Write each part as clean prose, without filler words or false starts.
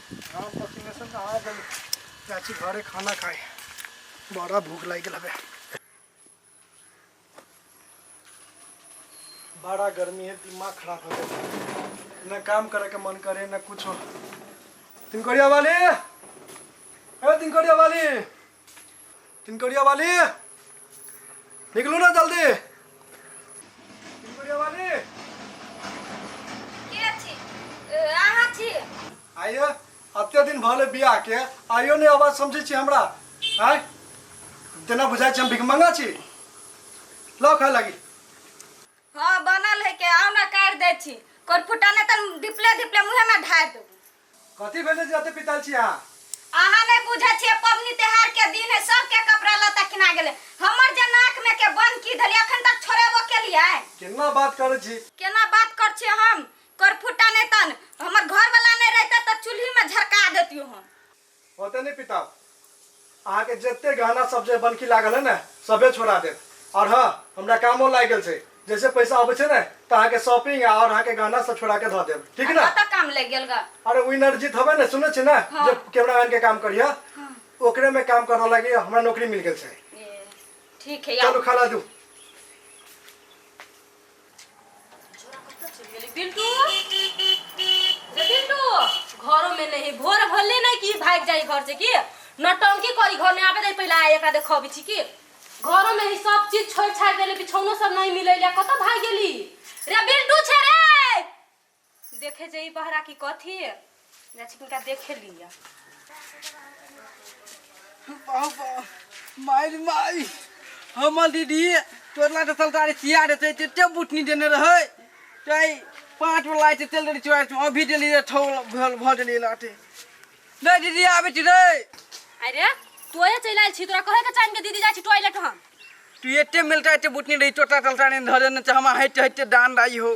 घाम पसीना से नहा गेल, जाइ छी घरे खाना खाय, बड़ा भूख लागि गेल हबे। बड़ा गर्मी है, दिमाग खराब हो गया, न काम करे के मन करे न कुछ। तिनकड़िया वाली, ए तिनकड़िया वाली, तिनकड़िया वाली, निकलू ना जल्दी। तिनकड़िया वाली। के छी? अहाँ छी? आइयो अते दिन भले बियाह के, आइयो नहीं आवाज समझै छी हमरा। आय जेना बुझाइ छी हम भिखमंगा छी। लाओ खाय लागी। हाँ बनल है के आउ ना काटि दै छी, कोरफुटा नहि तऽ धिपले धिपले मुँहे में ढारि देबू। कथी भेलै जे एते पिताल छी अहाँ? अहाँ नहि बुझै छियै, पबनी त्योहार के दिन है, सबके कपड़ा लत्ता किना गेलै, हमर जे नाक में के बंद की धलियै अखन तक छोड़ेबो केलियै। केना बात करै छी? केना बात कर छियै हम? करफुटा नहि तन हमर घर वाला नहि रहिते तऽ चूल्ही में झरका देतियो हम। ओते नहि पिताउ, अहाँके जते गहना सब जे बनकी लागल है ने सबे छोड़ा देब। और हाँ हमरा कामो लागि गेल छै, जैसे पैसा अबै छै ने तऽ अहाँके शॉपिंग और अहाँके गहना सब छोड़ा के धऽ देब, ठीक ना? कतऽ काम लागि गेल ग? अरे विनर जीत हबे ने, सुनै छी ने? हाँ। जे कैमरामैन के काम करिय, ओकरे में काम करऽ लागी हमरा नौकरी मिल गेल छै। ए, ठीक है। चलू खाना दू। बिल्टू रे बिल्टू, घरों में नहीं भोर भले नहीं कि भाग जाई घर से, की नौटंकी करी घर में आबे दे पहले आए एकरा देखबी छी की घरों में ही सब चीज छोड़ छाड़ देले, बिछौनो सब नहीं मिले ले, कत भाग गेली रे बिल्टू छे रे। देखे जे ई बहरा की कथी जा छी किनका देखे लिया। बाबा मारि मारि हमर दीदी तोरला तऽ सलतारी सिया देतै, तेते बुटनी देने रहै तै 5 गो लाइट तेल देली चोराइ, अभी देली रे ठौ भल भऽ देली लाटे नहीं दीदी आबै छी रे। अरे तोए चलि आयल छी, तोरा कहे के चाही के दीदी जाइ छी टॉयलेट हम। तू एते मिलता एते बुटनी रही टोटा तलतारी धर देने छै, हम हटि हटि दान राई हो।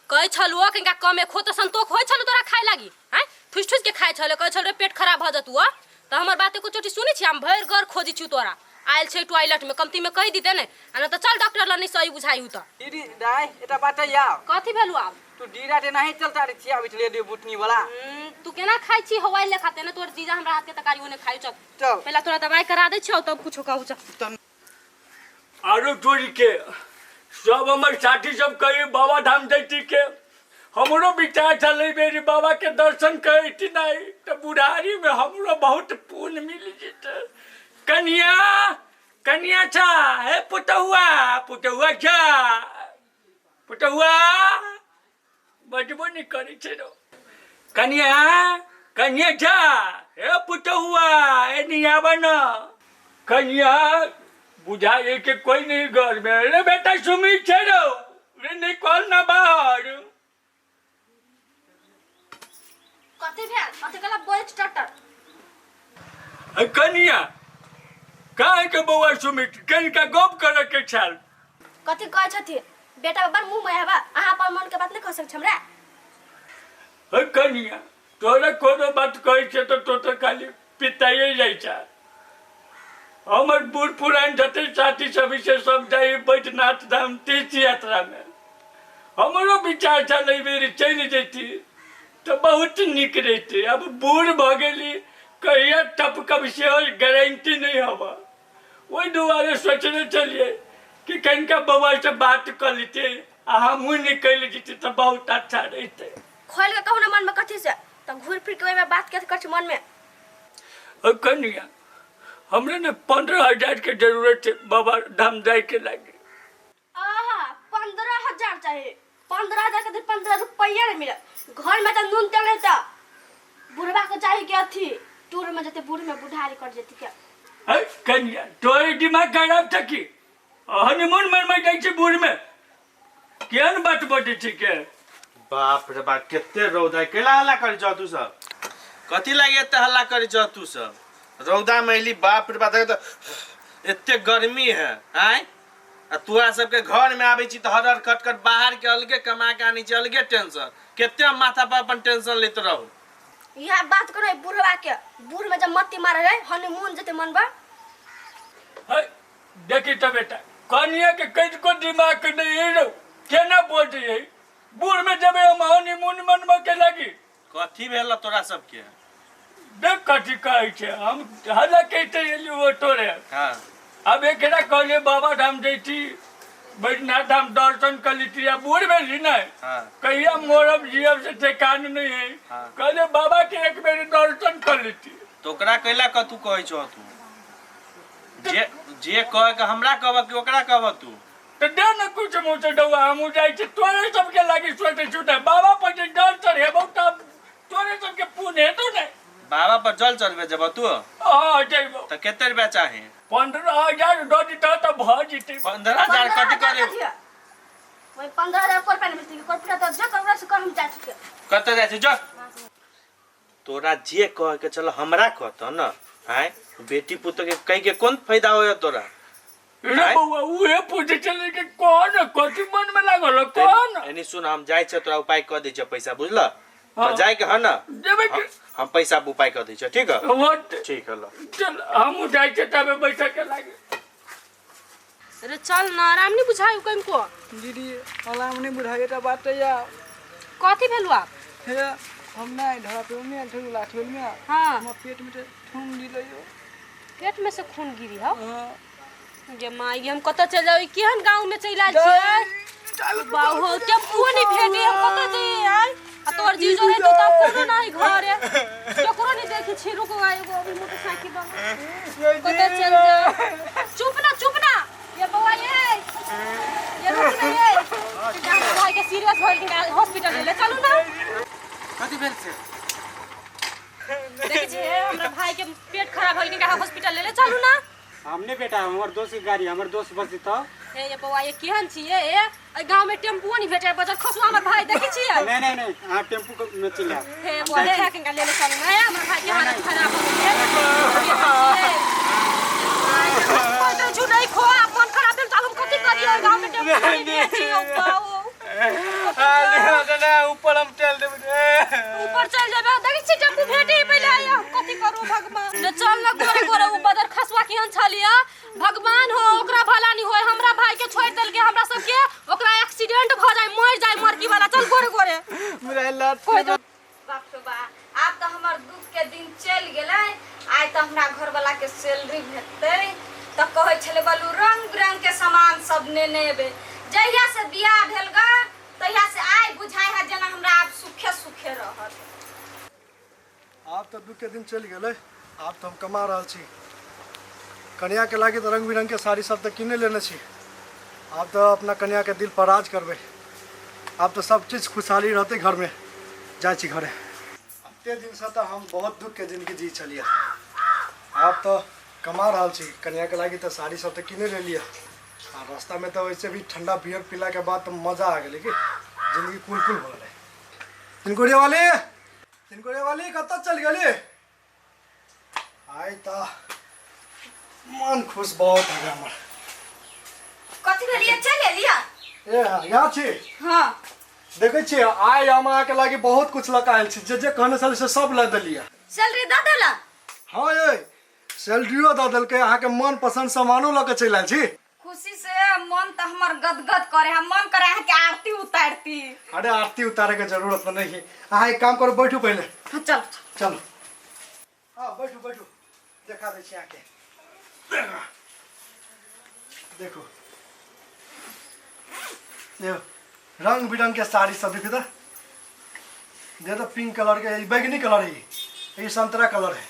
कहै छलुओ किनका कमे खो तऽ संतोख होइ छलौ तोरा खाय लागी, आँय ठुसि ठुसि के खाइ छलै, कहै छल रे पेट खराब भऽ जेतौ। तऽ हमर बात एको चोटी सुनै छी? हम भरि घर खोजै छी तोरा, आयल छै टॉयलेट में, कमती में कहि दिते ने, आ नहि तऽ चल डॉक्टर लग, नहीं सही बुझाइ तऽ। दीदी दाइ एकटा बात यार। कथी भेलु आब? तू डीरा ते नहीं चलता रे छिया बिचले दे बुटनी वाला। तू केना खाइ छी हवाई लेखा तेने तोर जीजा हमरा हाथ के तरकारी ओने खाइ चल। चल। पहला तोरा दवाई करा दै छियौ तब कुछो कहू चल। तब आरो तोरी के सब हमर साथी सब कही बाबा धाम जैती के, हमरो विचार छलै बेरी बाबा के दर्शन करैती नहीं तो बुढ़ारी में हमरो बहुत पुण्य मिल जेतै। कनिया कनिया छा हे पुतहुआ, पुतहुआ छा पुतहुआ, बजबो नहीं करै छै रो। कनिया कनिया छा हे पुतहुआ, ए नहीं आब न कनिया, बुझा ये के कोई नहीं घर में। अरे बेटा सुमित छै रो, रे निकल ना बाहर। कथी भेल? कथी कहला बोलै छी टटर? अरे कनिया काहे के बौआ सुमित कनिका गप करे के छल। कथी कहै छथिन बेटा बड़ मुंह में हेबा, अहाँ अपन मन के बात नहीं कह सकै छी हमरा। अरे कनिया तोरा कोनो बात कहै छै तऽ तो तऽ खाली पिताइए जाइ छै। हमर बूढ़ पुरान जते साथी सब से सब जाइ बैद्यनाथ धाम तीर्थ यात्रा में, हमरो विचार छल एहि बेर चलि जैती तऽ बहुत नीक रहितै। अब बूढ़ भऽ गेली, कहिया टपकब सेहो गारंटी नहि हबऽ, ओहि दुआरे सोचने छलियै कि कनिका बौआ से बात कऽ लेतियै आ हमहूँ निकलि जैती तऽ बहुत अच्छा रहितै। खोलि के कहू ने मन में कथी से, तऽ घूरि फिर के ओहिमे बात के कर छी मन में। अ कनिया हमरे ने 15,000 के जरूरत है बाबा धाम जाए के लागे। आहा 15,000 चाहिए, 15,000 के 15 रुपया नहीं मिले, घर में तो नून तेल नहीं था, बुढ़वा के चाहिए के अथी टूर में जते बूढ़ में बुढ़ारी कर जेती के। अरे कनिया तोरे दिमाग खराब छ की हनीमून मनबै जाइ छी बूढ़ में, केहन बात बजै छी के? बाप रे बाप कते रौदा है, कैला हल्ला करै छह तू सब? कथी लागे एते हल्ला करै छह तू सब? रौदा में अयली बाप रे बाप देख तऽ एते गर्मी है आँय, आ तोरा सबके घर में आबै छी तऽ हर हर खट खट बाहर के अलगे कमा के आनै छी, अलगे टेंशन, कते हम माथा पर अपन टेंशन लैत रहू। इएह बात करो बुढ़वा के, बूढ़ में जब मत्ती मारे रहे हनीमून जते मनबा। है देखी तऽ बेटा कनिया के कनिको दिमाग नहीं है रौ, केना बोल रही बूढ़ में जब हम हनीमून मनबा के लागी कथी भेल तोरा सबके? देख कथी कहै छै, हम हल्ला कहिते एलियै ओ तोरे। हाँ। अब एकरा कहलियै बाबा धाम जैती, बैजनाथ धाम दर्शन कर लीती, आ बूढ़ भेली नहीं। हाँ। कहिया मोरब जियब से ठेकान नहीं है। हाँ। कहलियै बाबा के एक बेर दर्शन कर लीती। तो ओकरा कैला कतू कहै छौ तू? जे जे कहे के हमरा कहब कि ओकरा कहब तू? तो दे न कुछ मुँह से डौआ, हमहूँ जाइ छी तोरे सबके लागी सोचै छु ने बाबा पर जे जल चढ़ेबौ तब तोरे सबके पुण्य हेतौ ने। बाबा पर जल चढ़बे जब तू? हाँ जइबौ। तो कते रुपया चाही? 15,000 दऽ दितऽ तऽ भऽ जेतै। 15,000 कथी करे? वही 15,000 रुपया नहीं मिलती, रुपया तो जो करोड़ा से कम जा चुके। कतऽ जाइ छी जो? तोरा जे कहे के चल हमरा कहत न, आय बेटी पुतोह के कह के कोन फायदा होय तोरा? रे बौआ उहे पूछे छलै कि कौन कथी मन में लागल हो, कौन? एनी सुन, हम जाइ छै तोरा उपाय कऽ दै छै पैसा, बुझल? हाँ। तो जाय के है न? देबै के? हम पैसा उपाय कऽ दै छै, ठीक है? हाँ, ठीक है ल। चल हमहूँ जाइ छियै तबे बैठे के लागे। अरे चल ना, आराम नहीं बुझाई कनको। दीदी आराम नहीं बुझाई এটা बात या। कथी भेलु आप? हे हम नहीं धरा पे में ठुन लाठोल में। हाँ। हम पेट में खून गिरलै यो। पेट में से खून गिरी हो? हाँ। गे माई, हम कतऽ चलि जाउ? केहन गाँव में चलि आयल छियै? बाबू टेम्पुओ नहीं भेटे, हम कतऽ जइयै आइ? आ तोहर जीजो है तो तब कोनो नहीं घरे, केकरो नहीं देखी छी। रुको एगो अभी मोटरसाइकिल बा, कतऽ चलि जाउ? चुप ना, चुप ना ये बौआ, ये रुक ना, ये गाँव भाई के सीरियस भऽ गेल, हॉस्पिटल ले चलू ना। कथी भेल से? देखै छियै हमरा भाई के पेट खराब भऽ गेल, हॉस्पिटल ले चलू ना। हमने बेटा हमर दोस्त के गाड़ी, हमर दोस्त बस तो। हे ये बौआ, ये केहन छियै? ए गांव में टेम्पुओ नहीं भेटै, बजर खसुआ हमर भाई देखै छियै? नहीं नहीं नहीं, अहाँ टेम्पू के में चलि आयब। हे बौआ, हे किनका ले ले चलू ना, हमर भाई के हालत खराब हो गेल। कोई तो नहीं खो, अपन खराब भेल त हम कथि करियै? गांव में टेम्पू नहीं भेटै ओ बाबू। ऊपर हम चल देबै, ऊपर चल जेबै। देखै छी टेम्पू भेटै पहिले आया, हम कथि करू भगवान? ने चल ना गोरे गोरे, उ बदर खसुआ केहन छलिया भगवान हो, ओकरा भला नहीं होय, हमरा भाई के छोड़ देलके, हमरा सबके ओकरा एक्सीडेंट भ जाय, मर जाय मरकी वाला। चल गोरे गोरे। मेरा लात। बाप रे बा, आब तऽ हमर दुख के दिन चलि गेलै। आइ तऽ हमरा घरवाला के सैलरी भेटतै तऽ कहै छलै बलू रंग बिरंग के सामान सब नेने एबै। जहिया से बियाह भेल ग तहिया से आइ बुझाइ है जेना हमरा आब सुखे सुखे रहत। आब तऽ दुख के दिन चलि गेलै, आब तऽ हम कमा रहल छी। कनिया के लागी तऽ रंग बिरंग के साड़ी सब तऽ किने लेने छी। आब तऽ अपना कनिया के दिल पर राज करबै। आब तऽ सब चीज खुशहाली रहतै घर में। जाइ छी घरे। एते दिन से तऽ हम बहुत दुख के जिंदगी जी छलियै, आब तऽ कमा रहल छी। कनिया के लागी तऽ साड़ी सब तऽ किने लेलियै, आ रास्ता में तऽ वैसे भी ठंडा बियर पीला के बाद तऽ मजा आ गेलै कि जिंदगी कुल कुल भऽ गेलै। तिनकोरिया वाली, तिनकोरिया वाली कतऽ चलि गेली? आइ तऽ मन खुश बहुत है हमर। कथी भेलियै? चलि एलियै? ए हाँ, यहाँ छी। हाँ। देखै छियै आइ हम अहाँके लागी बहुत कुछ लऽ कऽ आयल छी, जे जे कहने छलियै से सब लऽ देलियै। सैलरी दऽ देलक? हाँ ये सैलरियो दऽ देलकै, अहाँके मन पसन्द सामानो लऽ कऽ चलि आयल छी। खुशी से मन तऽ हमर गदगद करे है, मन करे अहाँके आरती उतारती। अरे आरती उतारे के जरूरत नहीं है, अहाँ एक काम करू बैठू पहले। हाँ, चल चलो। हाँ बैठू बैठू, देखा दै छी अहाँके। देखो देखो रंग बिरंग के साड़ी सब देखियो तो, दे तो पिंक कलर के, बैगनी कलर है, ये संतरा कलर है।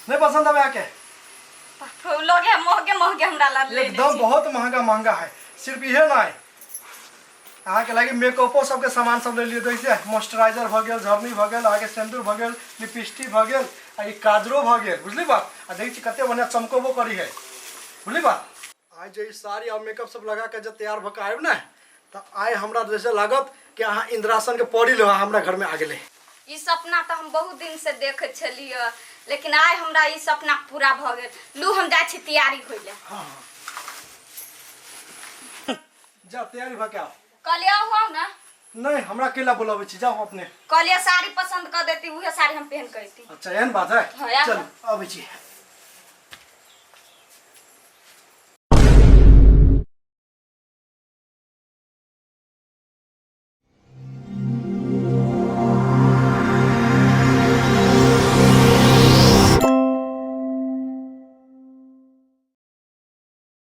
नहीं पसंद आवे आके? लोगे महगे महगे हमरा ला ले एकदम बहुत महंगा महंगा है। सिर्फ इहे नहीं, अहाँके लागी मेकअपो सबके सामान सब ले लियो। देखिए मॉइस्चराइजर भ गेल, झरनी भ गेल, अहाँके सिंदूर भ गेल, लिपस्टिक भ गेल, आ ई काजरो भ गेल, बुझली बात? आ देखै छी कते बढ़िया चमकबो करी है, बुझली बात? आइ जे ई साड़ी और मेकअप सब लगा के जे तैयार भ के आयब ने, तऽ आइ हमरा जैसे लागत कि अहाँ इंद्रासन के पड़ी लो हमरा घर में आ गेलै। ई सपना तऽ हम बहुत दिन से देखै छलियै, लेकिन आइ हमरा ई सपना पूरा भऽ गेल। लू हम जाइ छी तैयारी होइ लए। हाँ जा तैयारी भऽ के आओ। कहलियै आउ ना? नहीं हमरा अकेला बोलाबै छी, जाओ अपने। कहलियै साड़ी पसंद कर देती, उहे साड़ी हम पहन के अइती। अच्छा एहन बात है? हाँ, चल अबै छी।